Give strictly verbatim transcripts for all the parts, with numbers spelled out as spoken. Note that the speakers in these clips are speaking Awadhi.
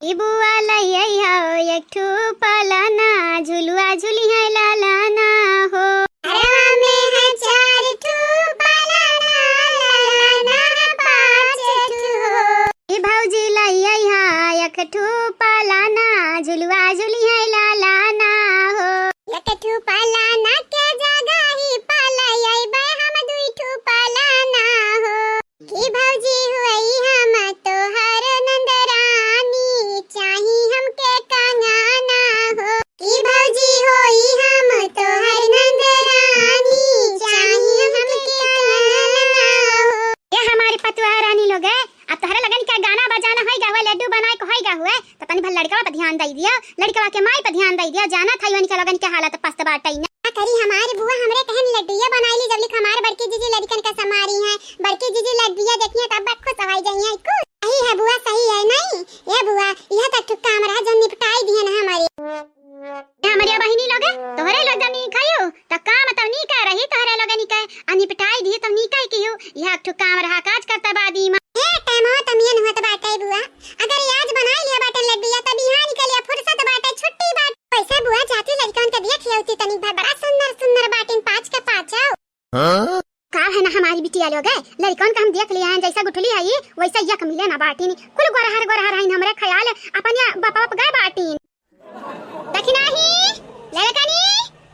ई बुआ लइहा एक ठू पलना, झुलुआ झुलिहैं ललना हो। घरवा में है चार ठू पलना, ललना पाँच ठू हो। ई भौजी लइहा एक ठू पलना, झुलुआ झुलिहैं ललना हो। एक ठू पलना के जगह ही पलइबै हम दुई ठू पलना हो। कि भौजी होई हम तोहर नंदरानी, चाही हमके कंगना हो। कि भौजी होई हम तोहर नंदरानी, चाही हमके कंगना हो। ए हमारी पतुआ रानी लोग, अब तोहरे लगन के गाना बजाना होइगा हुए, लड्डू बनाए के होइगा हुए, त तनी भर लड़कवा पर ध्यान दई दियो, लड़कवा के माई पर ध्यान दई दियो। जानत हई ओनी के लगन के हालत पस्त बाटै ना। का करी हमार बुआ, हमरे कहन लड्डुया बनाई ली, जब लिख हमार बड़की जीजी लड़कन का समारी हैं। बड़की जीजी लड्डुया देखिए तब खुश होई जाइए। कुछ सही है बुआ, सही है नहीं? ए बुआ, यह तो ठुक काम रहा जो निपटाई दिए ना हमारे। ए हमरे बहिनी लोग, तोहरे लोग जब नी खायो, त काम तब नी कर रही तोहरे लोग नी कहे, आ निपटाई दिए तब नी कहे कियो। यह ठुक काम रहा, काज करता बादी माँ। ए टाइम हो तमियन होत बाटै बुआ, अगर आज बनाई लिया बाटन लड्डुया, त बिहान के लिए फुर्सत बाटै, छुट्टी बाटै। वैसे बुआ जाती लड़कन के देख लेती तनिक भर, बड़ा सुंदर सुंदर बाटिन, पाँच के पाँचौ। हाँ? का है ना हमारी बिटिया लोग, लड़कन का हम देख लिया हैं, जैसा गुठली है ये, वैसा यक मिले ना बाटिन, कुल गोरहर गोरहर हैं हमरे ख्याल, अपन या बापा बाप गए बाटिन। दखिनाही, ललकनी,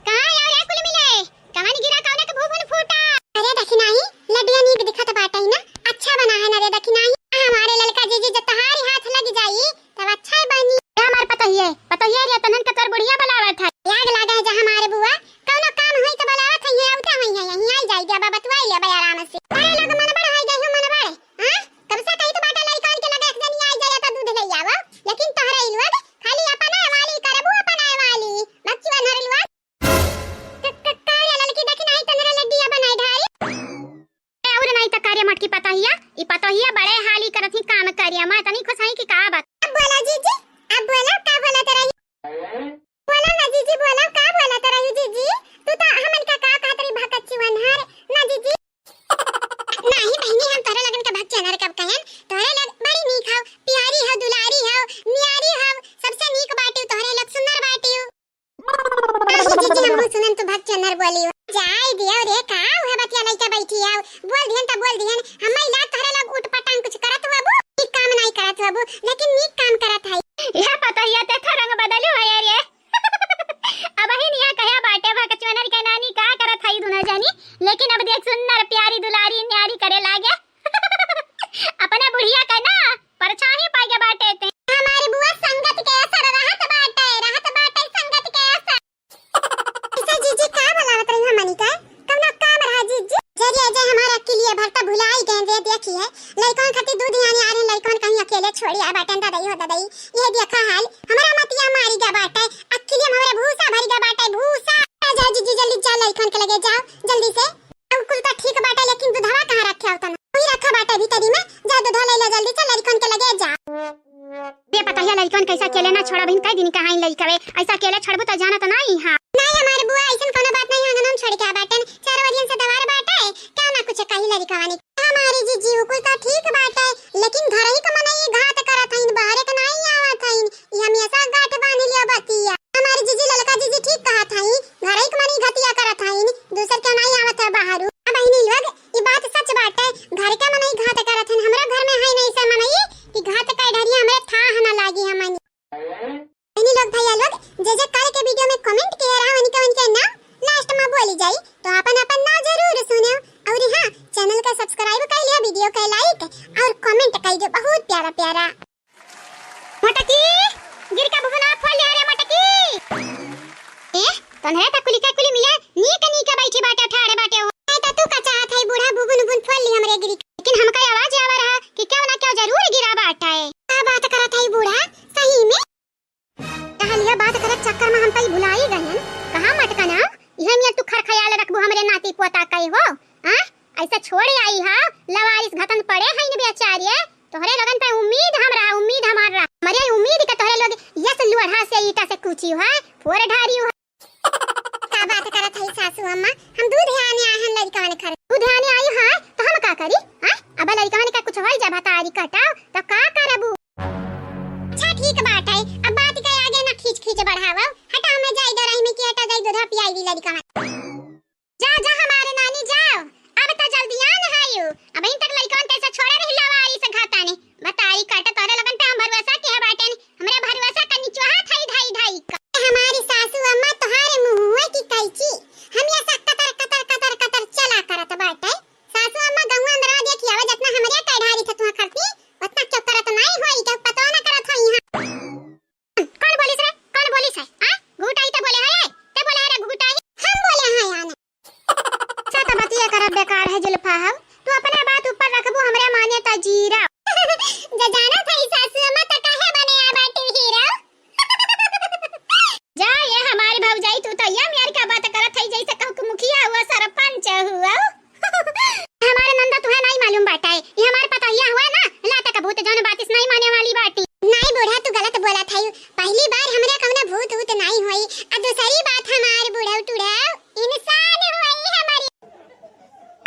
कहाँ आयो रे कुल मिले? कवन गिरा कवने के भूभुन फूटा? अरे दखिनाही, लड्डुआ नीक दिखत बाटै ना, अच्छा बना है ना रे दखिनाही। हमारे ललका जीजी जब तहारी हाथ लग जाई, तब अच्छा ही बनी। ए हमार पतोहिए, पतोहिए रे, तनन के तोर बुढ़िया बुलावत है। आग लागा है जा हमारे बुआ, कौनो काम होई तो बुलावत है, ये आवते होई है, यहीं आई जाई, अब बतुआई लेबै आराम से। अरे लोग मन बड़ होई गई हो, मन बड़, हाँ? कब से कही तो बाटा लड़कन के लगे एक जनी आई जाए तो दूध ले आवा, लेकिन तोहरे ई लोग खाली अपना वाली करबू, अपना वाली। बच्ची बनर लोग। क-, क-, का रे ललकी दखिनाही तनरे लड्डिया बनाई ढारी। ए, और नहीं त का रे मटकी पतोहिया, ई पतोहिया बड़े हाली करत ही काम करिया, मैं तनी खुश हई कि का बात। अब बोला जीजी, अब बोला, का बोलत रही? बोला ना जीजी, बोला, का बोलत रही जीजी? तू तो हमन का का कहत रही भकच्ची वनहर, ना जीजी? नाही बहिनी, हम तोहरे लगन के भकच्ची वनहर कब कहन? तोहरे लोग बड़ी नीक हौ, प्यारी हौ, दुलारी हौ, न्यारी हौ, सबसे नीक बाटिउ तोहरे लोग, सुंदर बाटिउ। नाही जीजी, हमहू सुनन तू भकच्ची वनहर बोलिउ। जाई दियो रे, का उहे बतिया लइका बैठी हौ, बोल दिहन त बोल दिहन, हम्मे लाग तोहरे लोग उटपटांग कुछ करत हबू, नीक काम नाही करत हबू, लेकिन नीक काम करत हई। यह पतोहिया ते तो रंग बदलू है रे। अबहिन यहाँ कह्या बाटे भकच्ची वनहर के नानी का करत हई दुनो जनी, लेकिन अब देख सुंदर प्यारी दुलारी न्यारी करे लागे। अपने बुढ़िया का ना परछाही पाइगे बाटे ते। हमारी बुआ संगत के असर रहत बाटे, रहत बाटे संगत के असर। ऐसा जीजी का बुलावत रही हमनी का? कौनो काम रहा जीजी? जरिया जे हमारा किलिया भरता भुलाई गए रे, देखी है। लइकन खातिर दूध आने आ रहे, लइकन कहीं अकेले छोड़ी आ बाटे, ददई हो ददई। ये देखा हाल, हमारा मतिया मारी गा बाटे, अखिलिया में हमरे भूसा भरी गा बाटे, भूसा। आ जा जीजी, जल्दी जा, लइकन के लगे जाओ, जल्दी से। अब कुल तो ठीक बाटे, लेकिन दूधवा कहाँ रखे हो तना? वही रखा बाटे भीतरी में, जा दूधवा ले लो जल्दी से, लइकन के लगे जा। ये पता है लइकन कैसा अकेले ना छोड़ा बहिन, कई दिन कहाँ लइकवे, ऐसा अकेले छोड़बू तो जाना तो नहीं। हाँ नहीं हमारे बुआ, ऐसन कोनो बात नहीं, आंगन में छोड़ के आ बाटन, चारों ओरियन से दवार बाटे, क्या ना कुछ कही लइकवा ने। हमारी जीजी उ कुल तो ठीक बाटे, लेकिन घर ही के मनई घात करत हईन, बाहरे के नाई आवत हईन। ई हमेशा गांठ बांध लियो बतिया। हमारी जीजी ललका जीजी ठीक कहत हई, घर ही के मनई घतिया करत हईन, दूसर के नाई आवत है बाहरु। अब बहिनी लोग, ई बात सच बाटे, घर के मनई घात करत हईन। हमरा घर में है नहीं से मनई कि घात कर ढरिया हमरे थाह ना लागी हमनी। बहिनी लोग, भैया लोग, जे जे कल के video में comment किए रहा, उनके, उनके नाम last में बोली जाई, तो अपन, अपन नाम जरूर सुनियो। और हाँ, channel का subscribe कर लियो, video का like और comment कर दियो, बहुत प्यारा, प्यारा। मोटकी, गिर का भुवना फोड़ लिया रे मोटकी। ए, तोहरे त कुली के कुली मिले, नीक, नीक बैठी बाटे, ठाड़े बाटे हो। नहीं तो तू का चाहत है बूढ़ा भुवन भुवन फोड़ ली हमरे गिरी। लेकिन हमका आवाज आवा रहा कि क्यों ना क्यों जरूर गिरा बाटे। का बात करत है बूढ़ा, सही में? टहलिया बात करत चक्कर में हम तो ई भुलाई गयन। कहाँ मटकना? इहे नियर तू खर ख्याल रखबू हमरे नाती पोता कई हो? हाँ? ऐसा छोड़े आई हा, लवारिस घतन पड़े हैं बेचारे। तोहरे लोगन पे उम्मीद हम रहा, उम्मीद हमार रहा। हमरे उम्मीद के तोहरे लोग यस लोढ़ा से ईटा से कूची है, फोड़ ढारी है। का बात करत है सासू अम्मा? हम दूध आने आए हैं लड़कन खर। दूध आने आई है तो हम का करी? हाँ? अब लड़कन का कुछ होई जा भतारी कटाओ तो का करबू? अच्छा ठीक बा। करब बेकार है जुल्फा हऊ, तू अपने बात ऊपर रखबू, हमरे माने त जीरा। जा जाना था ई सासू अम्मा त काहे बने आ बाटी हीरा। जा ये हमारी भौजाई, तू तो ये मेर का बात करत है जैसे कहू कि मुखिया हुआ, सरपंच हुआ। हमारे नंदा तुहे नहीं मालूम बाटे, ये हमारे पतोहिया हुआ ना, लाते का भूत जौन बात इस नहीं माने वाली बाटी। नहीं बूढ़ा, तू गलत बोला था, पहली बार हमरे कौनो भूत वूत नहीं हुई। आ दूसरी बात, हमार बूढ़ा टूढ़ा इंसान हुई हमारी।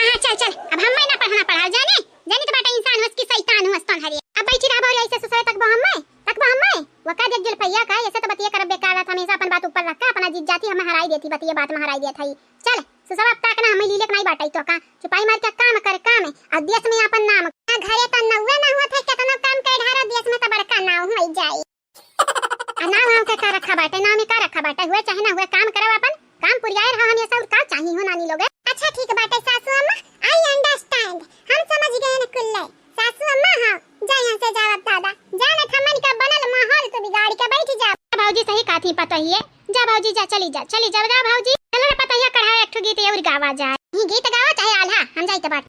हाँ चल चल, अब हम्मे ना पढ़ना पढ़ाओ, जाने जाने तो बाटा इंसान हुअस कि शैतान हुअस तोन हरिया। अब बैठी रहबो रे ऐसे सुसरे तकबो हम्मे, तकबो हम्मे। वो कह देख जुल्फैया का, ऐसे तो बतिया करब बेकार रहत, हमेशा अपन बात ऊपर रख के अपना जीत जाती हमें हराई देती, बतिया बात में हराई देत हई। चल सुसरा, अब तक ना हमें लीले के नहीं बाटाई तो का, चुपाई मार के काम कर काम, और देश में अपन नाम। आ घरे तो नौवे ना हुआ था, कितना काम कर ढारा, देश में तो बड़का नाम हो जाई। आ नाम वाम के का रखा बाटे, नाम में का रखा बाटे, हुए चाहे ना हुए काम करब अपन, काम पुरियाए रहा हमेशा, और का चाही हो नानी लोग। अच्छा ठीक बाटे सासू अम्मा, I understand, हम समझ गए न कुल्ले। सासू अम्मा हाँ, जा यहाँ से जाओ अब दादा, जा न थमन का बनल माहौल तो बिगाड़ के बैठ जाओ। भौजी सही कहती पतोहिए, जा भौजी जा, चली जा, चली जा, जा भौजी। चलो रे पतोहिया कढ़ाओ एक ठो गीत और गावा जाए। ये गीत गावा चाहे आल्हा, हम जाइत बाटी।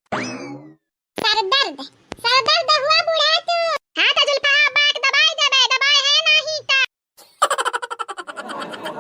सर दर्द, सर दर्द हुआ बूढ़ा तू। हाँ तो जुल्फा बाक दबाई देबे, दबाए है नहीं तो।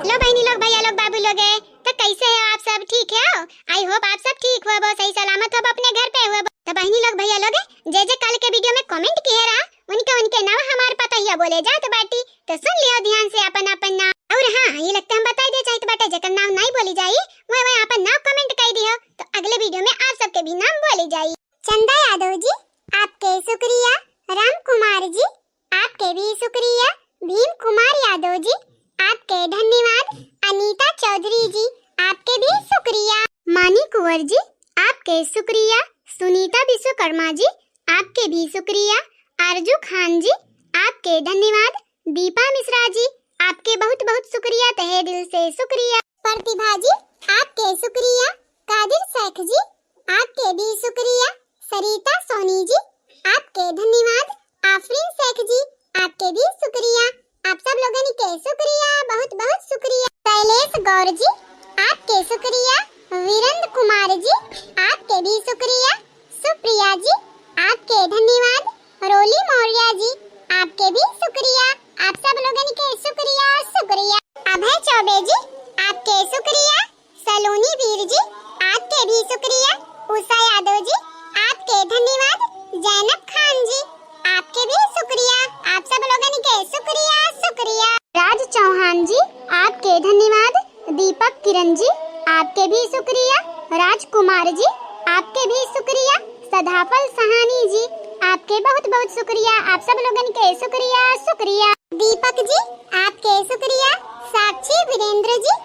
लो बहनी लोग, भैया लोग, बाबू लोग, तो कैसे हो आप सब? ठीक है हो? I hope आप सब ठीक हो, बहुत सही सलामत हो, अपने घर पे हो। तो बहनी लोग, भैया लोग, जे जे कल के video में comment किए रहा, उनके उनके नाम हमार पतोहिया बोले जात बाटी, तो सुन लियो ध्यान से अपन अपन नाम। और हाँ, ये लगता हम बताई दे चाहत बाटे, जेकर नाम नहीं बोली जाई, वह वह अपन नाम comment कर दियो, तो अगले video में आप सबके भी नाम बोली जाई। चंदा यादव जी, आपके शुक्रिया। राम कुमार जी, आपके भी शुक्रिया। भीम कुमार यादव जी, आपके धन्यवाद। अनीता चौधरी जी, आपके भी शुक्रिया। मानी कुंवर जी, आपके शुक्रिया। सुनीता विश्वकर्मा जी, आपके भी शुक्रिया। आरजू खान जी, आपके धन्यवाद। दीपा मिश्रा जी, आपके बहुत बहुत शुक्रिया, तहे दिल से शुक्रिया। प्रतिभा जी, आपके शुक्रिया। कादिर शेख जी, आपके भी शुक्रिया। सरिता सोनी जी, आपके धन्यवाद। आफरीन शेख जी, आपके भी शुक्रिया। आप सब लोगन के शुक्रिया, बहुत बहुत शुक्रिया। शैलेश गौर जी, आपके शुक्रिया। वीरेंद्र कुमार जी, आपके भी शुक्रिया। सुप्रिया जी, आपके धन्यवाद। रोली मौर्य जी, आपके भी शुक्रिया। आप सब लोगन के शुक्रिया, शुक्रिया। अभय चौबे जी, आपके शुक्रिया। सलोनी वीर जी, आपके भी शुक्रिया। उषा यादव जी, आपके धन्यवाद। जैनब खान जी, आपके भी शुक्रिया। आप सब लोगन के शुक्रिया, शुक्रिया। राज चौहान जी, आपके धन्यवाद। दीपक किरण जी, आपके भी शुक्रिया। राजकुमार जी, आपके भी शुक्रिया। सदाफल सहानी जी, आपके बहुत बहुत शुक्रिया। आप सब लोगन के शुक्रिया, शुक्रिया। दीपक जी, आपके शुक्रिया। साक्षी वीरेंद्र जी,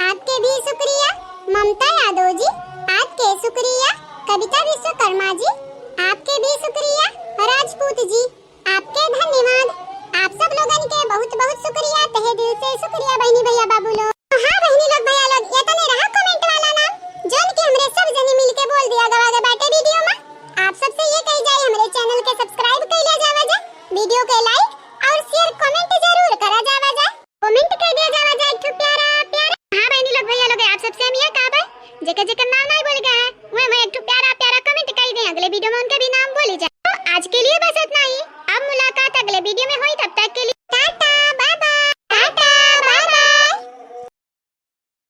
आपके भी शुक्रिया। ममता यादव जी, आपके शुक्रिया। कविता विश्वकर्मा जी, आपके भी शुक्रिया। राजपूत जी, आपके धन्यवाद। आप सब लोगन के बहुत बहुत शुक्रिया, तहे दिल से शुक्रिया बहनी भैया बाबू लोग। तो हाँ बहनी लोग भैया लोग, ये तने रहा comment वाला नाम, जौन के हमरे सब जनी मिल के बोल दिया गवा गे बाटे video में। आप सबसे ये कही जाए हमरे channel के subscribe कर लिया जावा जा, video के like और share comment